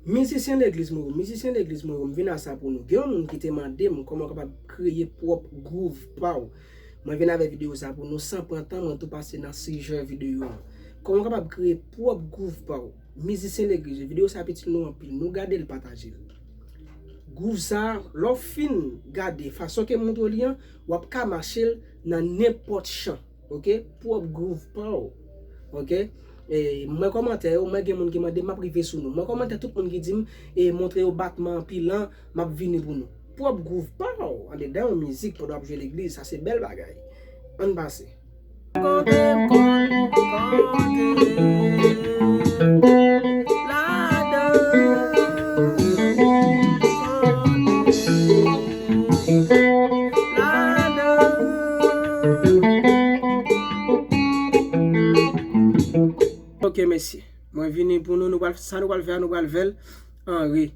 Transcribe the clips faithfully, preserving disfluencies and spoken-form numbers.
Mizisyen legliz mwen yo, mizisyen legliz mwen yo, m vin a sa pou nou. Gen yon moun ki te mande m kòman w kapab kreye pwòp gwouv pa w. Mwen vin avèk videyo sa pou nou san pran tan, mwen tou pase nan sijè videyo an. Kòman w kapab kreye pwòp gwouv pa w? Mizisyen legliz yo, videyo sa ap itil nou anpil. Nou gade l, pataje l. Gwouv sa, lè w fin gade fason ke m montre w li an, w ap ka mache l nan nenpòt chan. Oke? Pwòp gwouv pa w. Oke? E, mwen kòmantè yo, mwen gen moun ki mande m, m ap rive sou nou. Mwen kòmantè tout moun ki di m, e, montre yo batman anpil an, m ap vini pou nou. Pwòp gwouv pa w andedan yon mizik pandan w ap jwe legliz, sa se bèl bagay. Ann pase. Konte m konn konte ladan. Ok, mesye. Mwen vini pou nou, nou pral, sa nou pral fè a, nou pral fè l an re.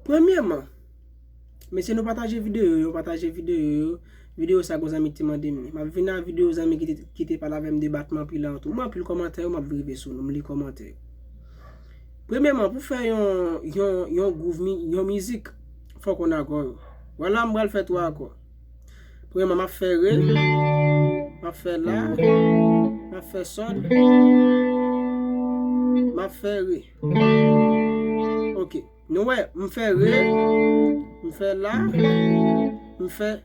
Premyèman, mesye, nou pataje videyo yo, pataje videyo yo. Videyo sa, gon zanmi ki te mande m li. M ap vin a videyo zanmi ki te, ki te pale avè m de batman anpil an tou. M anpil kòmantè yo, m ap rive sou nou, m li kòmantè yo. Premyèman, pou fè yon, yon, yon gwouv, mi- yon mizik, fò w konn akò yo. Vwala, m pral fè twa akò. Premyèman, m ap fè re, m ap fè la, m ap fè sòl, m ap fè re. Ok. Nou wè, m fè re, m fè la, m fè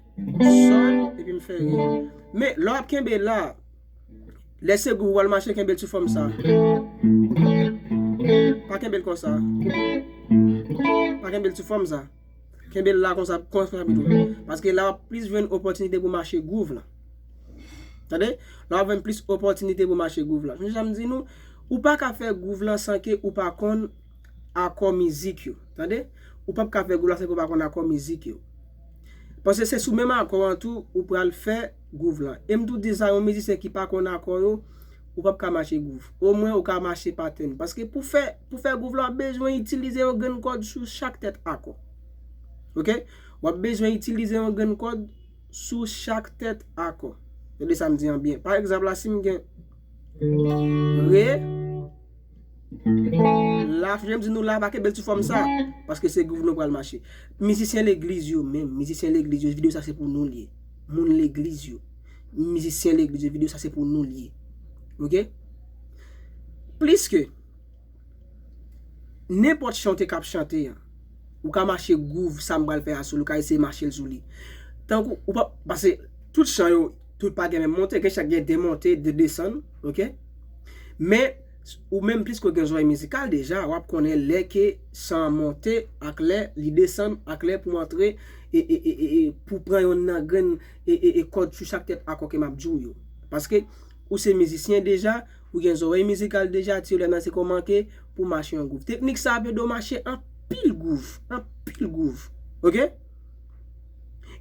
sòl, epi m fè re. Men, lè w ap kenbe la, lè se gwouv ou pral mache, kenbe l sou fòm sa. Pa kenbe l konsa. Pa kenbe l sou fòm sa. Kenbe l la konsa, konsa pito. Paske la w ap plis jwenn opòtinite pou mache gwouv lan. Tande? La w ap jwenn plis opòtinite pou mache gwouv lan. Jan m di nou, ou pa ka fè gwouv lan san ke ou pa konn akò mizik yo. Tande? Ou p ap ka fè gwouv lan san ke ou pa konn akò mizik yo. Paske se sou menm akò an tou ou pral fè gwouv lan. E m tou di sa, yon mizisyen ki pa konn akò yo, ou p ap ka mache gwouv. Omwen ou ka mache patèn. Paske pou fè, pou fè gwouv lan, w ap bezwen itilize yon grenn kòd sou chak tèt akò. Oke? W ap bezwen itilize yon grenn kòd sou chak tèt akò. Tande sa m di an byen. Pa egzanp la, si m gen re, la, jan m di nou la, pa kenbe l sou fòm sa, paske se gwouv nou pral mache. Mizisyen legliz yo menm, mizisyen legliz yo, videyo sa se pou nou l ye. Moun legliz yo, mizisyen legliz yo, videyo sa se pou nou l ye. Oke? Pliske nenpòt chan w te k ap chante an, ou ka mache gwouv sa m pral fè a sou li, ou ka eseye mache l sou li. Tankou, ou pa, paske tout chan yo, tout pa gen menm monte, gen chak gen de monte, de desann, oke? Men, ou menm pliske w gen zòrèy mizikal deja, w ap konnen lè ke chan an monte, ak lè li desann, ak lè pou antre, e, e, e, e, e pou pran yonn nan grenn, e, e, e kòd sou chak tèt akò ke m ap di w yo. Paske, ou se mizisyen deja, ou gen zòrèy mizikal deja, tiyolè nan se kòman ke pou mache yon gwouv. Teknik sa ap ede w mache anpil gwouv, anpil gwouv. Oke?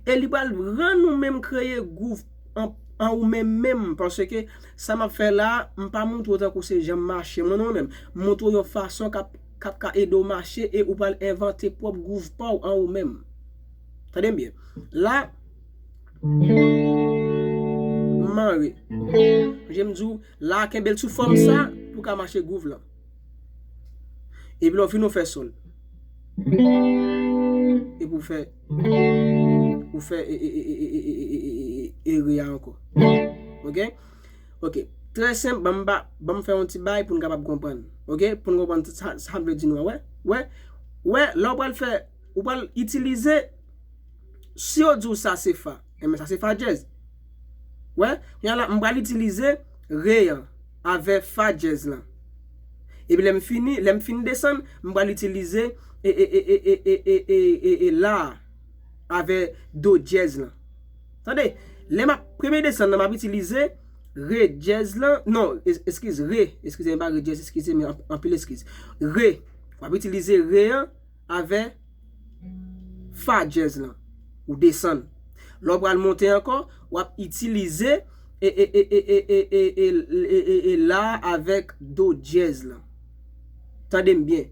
E li pral rann ou menm kreye gwouv an, an ou menm menm, paske sa m ap fè la, m pa montre w tankou se jan m mache mwen non menm. M montre w yon fason k ap, k ap ka ede w mache e ou pral envante pwòp gwouv pa w an ou menm. Tande m byen. La, m anre. Jan m di w, la kenbe l sou fòm sa pou w ka mache gwouv lan. Epi lè w fini w fè sòl. Epi w fè, ou fè e, e, e re a ankò. Oke? Oke. Trè senp, ban m ba, ban m fè yon ti bay pou n kapab konprann. Oke? Pou n konprann sa, sa m vle di nou an. Wè? Wè? Wè, lè w pral fè, ou pral itilize, si yo di w sa se fa, enben sa se fa djèz. Wè? Kounye a la, m pral itilize re an avè fa djèz lan. Epi lè m fini, lè m fin desann, m pral itilize e, e, e la a avè do djèz lan. Tande, lè m ap premye desann nan, m ap itilize re djèz lan, non, es- eskize, re, eskize, pa re djèz, eskize, men anp- anpil eskize. Re, w ap itilize re an avè fa djèz lan. Ou desann. Lè w pral monte ankò, w ap itilize e, e, e, e la avèk do djèz lan. Tande m byen.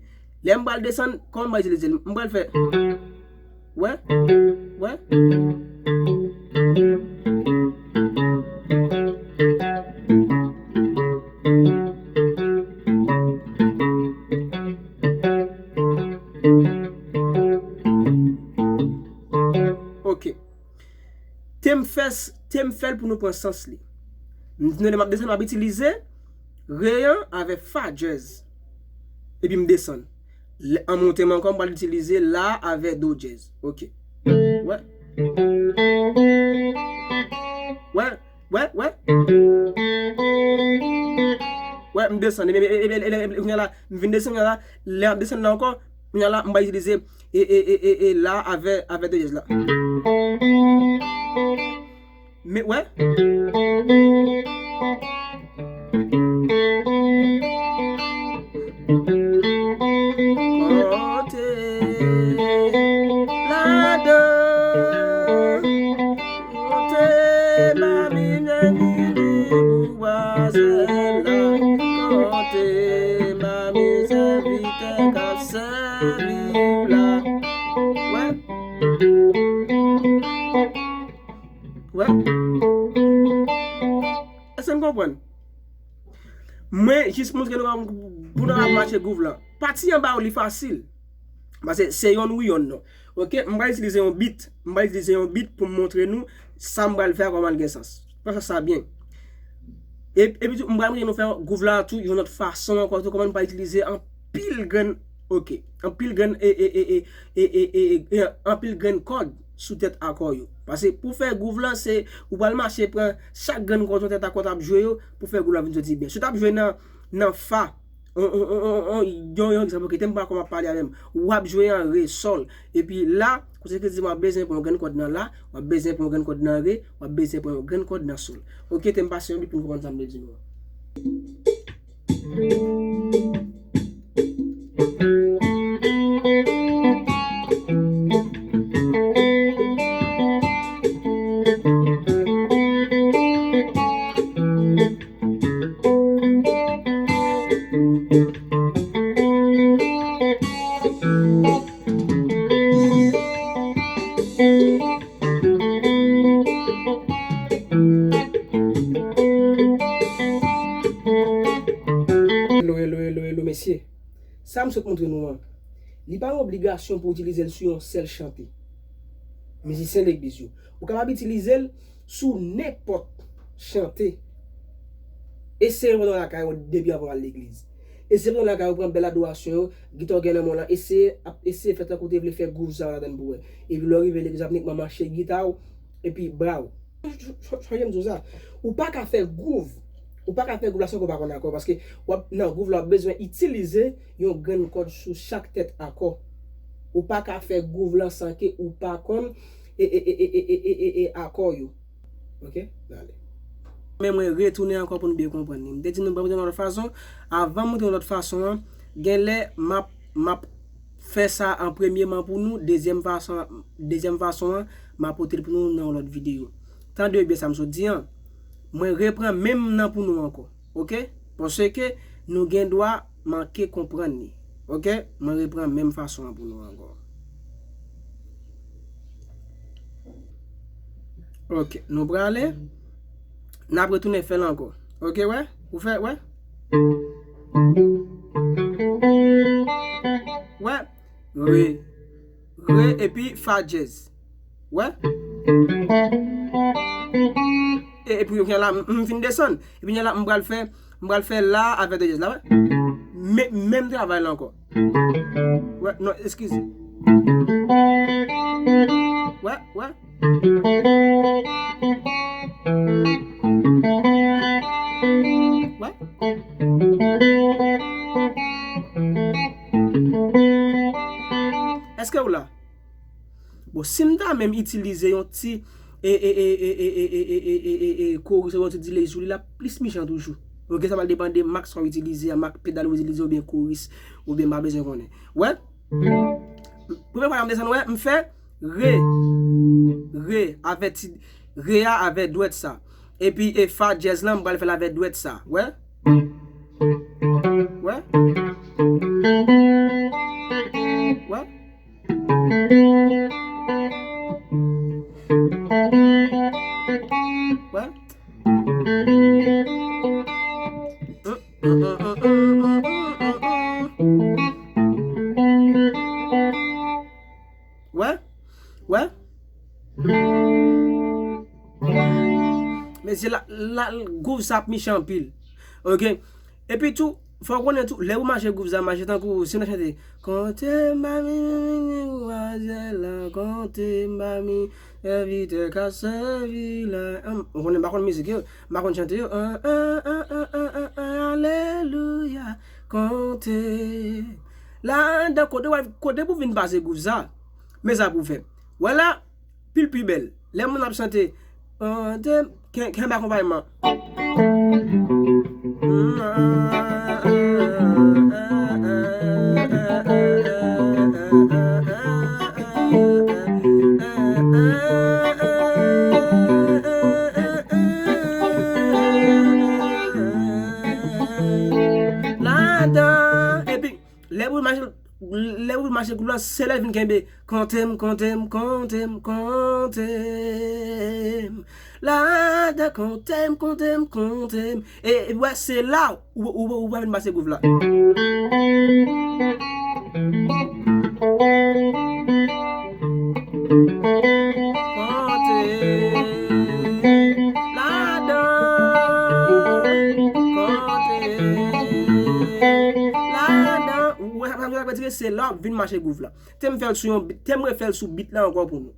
Lè m pral desann, kòman m pral itilize l? M pral fè. Wè? Wè? Ok. Te m fè s-, te m fè l pou nou pran sans li. M di nou lè m ap desann, m ap itilize re an avè fa dyèz. Epi m desann. Lè, an monte m ankò, m pral itilize la avè do dyèz. Ok. Wè. Wè, wè, wè. Wè, m desann. Epi, epi, epi, epi, epi, kounye a la, m vin desann, kounye a la, lè m ap desann la ankò, kounye a la, m pral itilize e, e, e, e, e la avè, avè do dyèz la. Men, wè. Konte ladan, konte mami nèg li pou bwazèl la, konte mami sèvitè k ap sèvi w la. Wè. Wè. Èske n konprann? Mwen jis montre nou pou nou ap mache gwouv lan. Pati anba yo li fasil. Paske se yonn wi yonn non. Ok, m pral itilize yon bit. M pral itilize yon bit pou m montre nou sa m pral fè a kòman l gen sans. Pran sans sa byen. E, epi tou, m pral montre nou fè gwouv la tou yon lòt fason ankò tou, kòman n pral itilize anpil grenn, ok, anpil grenn, e, e, anpil grenn kòd sou tèt akò yo. Paske pou fè gwouv lan, se ou pral mache pran chak grenn kòd sou tèt akò t ap jwe yo pou fè gwouv la vin soti byen. Si w t ap jwe nan, nan fa, on, on, yon, yon egzanp, ok, tèm pa kòman ap pale a menm. W ap jwe an re, sòl. Epi la, konsekans di w ap bezwen pran yon grenn kòd nan la, w ap bezwen pran yon grenn kòd nan re, w ap bezwen pran yon grenn kòd nan sòl. Ok, tèm pase yon bit pou n konprann sa m vle di nou an. Hello, hello, hello, hello, mesye. Sa m sot montre nou an, li pa yon obligasyon pou w itilize l sou yon sèl chante. Mizisyen legliz yo. Ou kapab itilize l sou nenpòt chante. Eseye pandan w lakay ou depi anvan w al legliz. Eseye pandan w lakay ou pran bèl adorasyon yo, gita w gen nan men w lan, eseye, ap, eseye fè tankou w te vle fè gwouv sa yo ladan l pou wè. Epi lè w rive legliz, w ap inikman mache gita w, epi bra w. Chanje m di w sa. Ou pa ka fè gwouv. Ou pa ka fè gwouv la san ke w pa konn akò. Paske w ap, nan gwouv la, w ap bezwen itilize yon grenn kòd sou chak tèt akò. Ou pa ka fè gwouv lan san ke ou pa konn e, e, e akò yo. Ok? N ale. Men mwen retounen ankò pou nou byen konprann li. M te di nou m pral montre nou lòt fason. Avan m montre nou lòt fason an, gen lè m ap, m ap fè sa an premyeman pou nou, dezyèm fason, dezyèm fason an, m a pote l pou nou nan yon lòt videyo. Tande byen sa m sot di an. Mwen repran menm nan pou nou ankò. Ok? Paske nou gen dwa manke konprann li. Ok? Mwen repran menm fason an pou nou ankò. Ok, nou prale. N ap retounen fè l ankò. Ok, wè? Ou fè, wè? Wè? Re. Re epi fa dyèz. Wè? E, epi kounye a la, m, m fin desann. Epi kounye a la, m pral fè, m pral fè la avè do dyèz la, wè? Men, menm travay la ankò. Wè, non, eskize. Wè, wè. Wè. Èske w la? Bon, si m ta menm itilize yon ti, e, e, koris oubyen yon ti delay sou li, l ap plis mechan toujou. Ok, sa pral depann de mak sa w itilize a, mak pedal ou itilize oubyen koris, oubyen m pa bezwen konnen. Wè? Premye fwa la m desann, wè, m fè re, re, avè ti, re a avè dwèt sa. Epi, e fa dyèz lan, m pral fè l avè dwèt sa. Wè? Wè? Wè? Wè? Hum, hum, hum. Hum, hum, hum. Se la, la, gwouv sa ap miche anpil. Oke? Epi tou, fò w konnen tou, lè ou mache gwouv sa, mache tankou, si n ap chante, konte m pa vin manmwazèl la, konte m pa vin sèvitè k ap sèvi la. Ann, ou konnen, m pa konn mizik yo, m pa konn chante yo. An, an, an, alelouya, konte. Ladan, kote w al, kote pou vin pase gwouv sa, men sa pou fè. Wè la, pil pi bèl. Lè moun ap chante, an, de, ken, kenbe akonpayman. Ladan, epi, lè pou mache, lè pou mache gwouv la, se lè l vin kenbe. Konte m, konte m, konte m, konte m. Ladan, konte m, konte m, konte m. E, e, wè, se la ou, ou, ou, ou pral vin pase gwouv la. Konte. Ladan. Konte. Ladan. Ou wè, sa vle di se la w ap vin mache gwouv la. Te m fè l sou yon bit, te m refè l sou bit la ankò pou nou.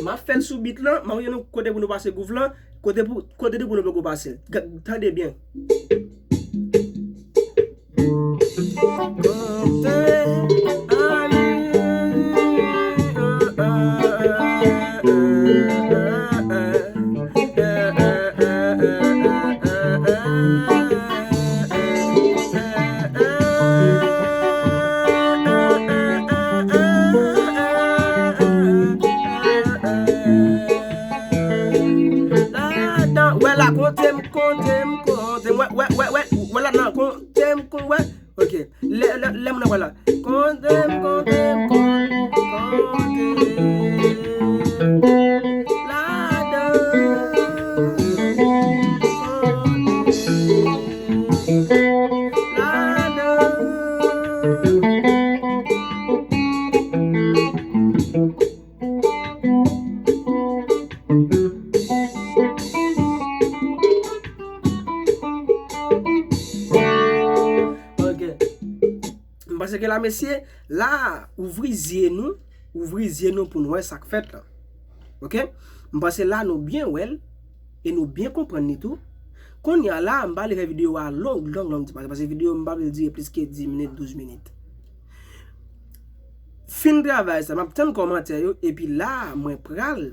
M ap fè l sou bit lan, m ap montre nou kote pou nou pase gwouv lan, kote pou, kote tou pou nou poko pase l. Gad, tande byen. Ladan, wè la, konte m, konte m, konte m, wè, wè, wè, wè, wè la, nan, konte m, kon, wè. Ok. Lè, lè, lè moun ap wè la. Konte m, konte m, konte m, konte m. Ladan. Konte m. Ladan. Ok. M panse ke la, mesye, la, ouvri zye nou, ouvri zye nou pou n wè sa k fèt la. Ok? M panse la nou byen wè l, e nou byen konprann li tou. Kounye a la, m pa vle fè videyo a long, long, long, paske videyo m pa vle l dire plis ke dis minit, douz minit. Fin travay sa, m ap tann kòmantè yo, epi la, mwen pral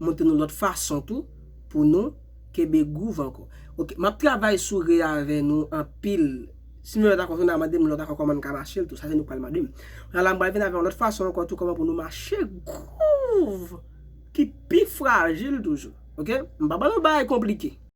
montre nou lòt fason tou pou nou kenbe gwouv ankò. Ok, m ap travay sou re avè nou anpil. Si nou lòt akò, nou mande m lòt akò kòman n ka mache l tou, sa se nou k pral mande m. Kounye a la, m pral vin avè yon lòt fason ankò tou kòman pou nou mache gwouv ki pi frajil toujou. Ok? M pa ban nou bagay konplike.